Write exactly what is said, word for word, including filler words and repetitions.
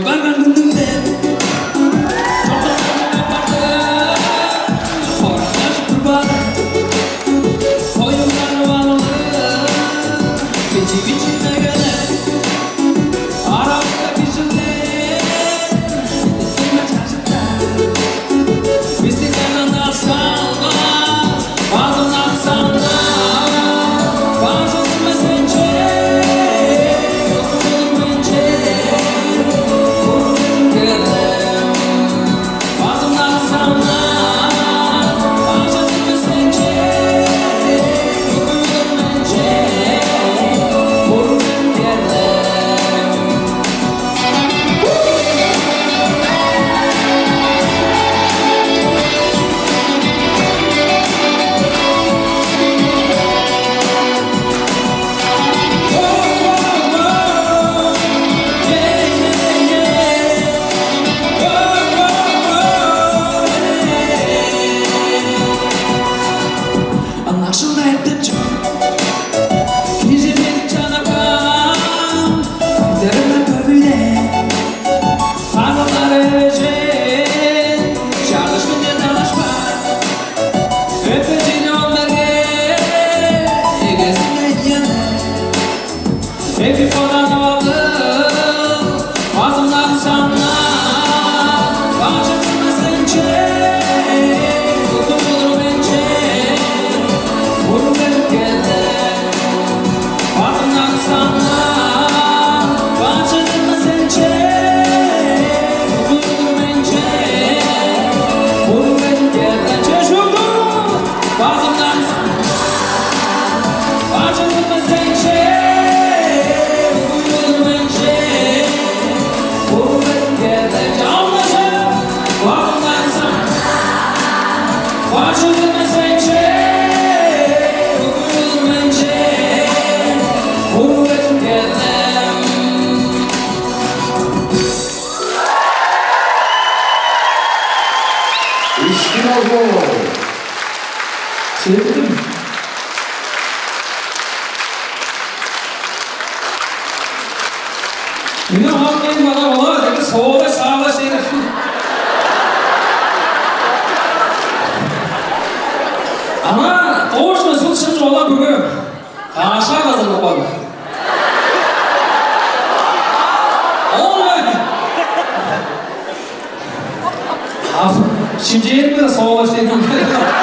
Барган күнүңде чокка сагынып барды, хорактажып турбады. Союңарып алды, бичии-бичии мегелер, арабызда кижилер, бистиң чажыттар, бистиң чанында салган. Ынакшыл эртем чок, кижи мени чанапкан, дырына көбүйле, сагылары эвежен, чалышкынче талашпаан, өпе чили ол мерге, эгезинде ыяны. Эки боданып алды, базымдан саннар, бажыңымызынче, тудуп тур менче, уруп келди. Базымдан саннар, бажыңымызынче, тудуп тур менче, уруп келди. Чежуду, базымдан саннар. Ишкин алгы. Четтим. Мени хап кээп ала, олар деги соолай саалаш дээр. Аңаа точно сыл шын чугула бүгү каашка азырлып калды. Оңай. Ап, шимчээрим-биле соолаш дээр.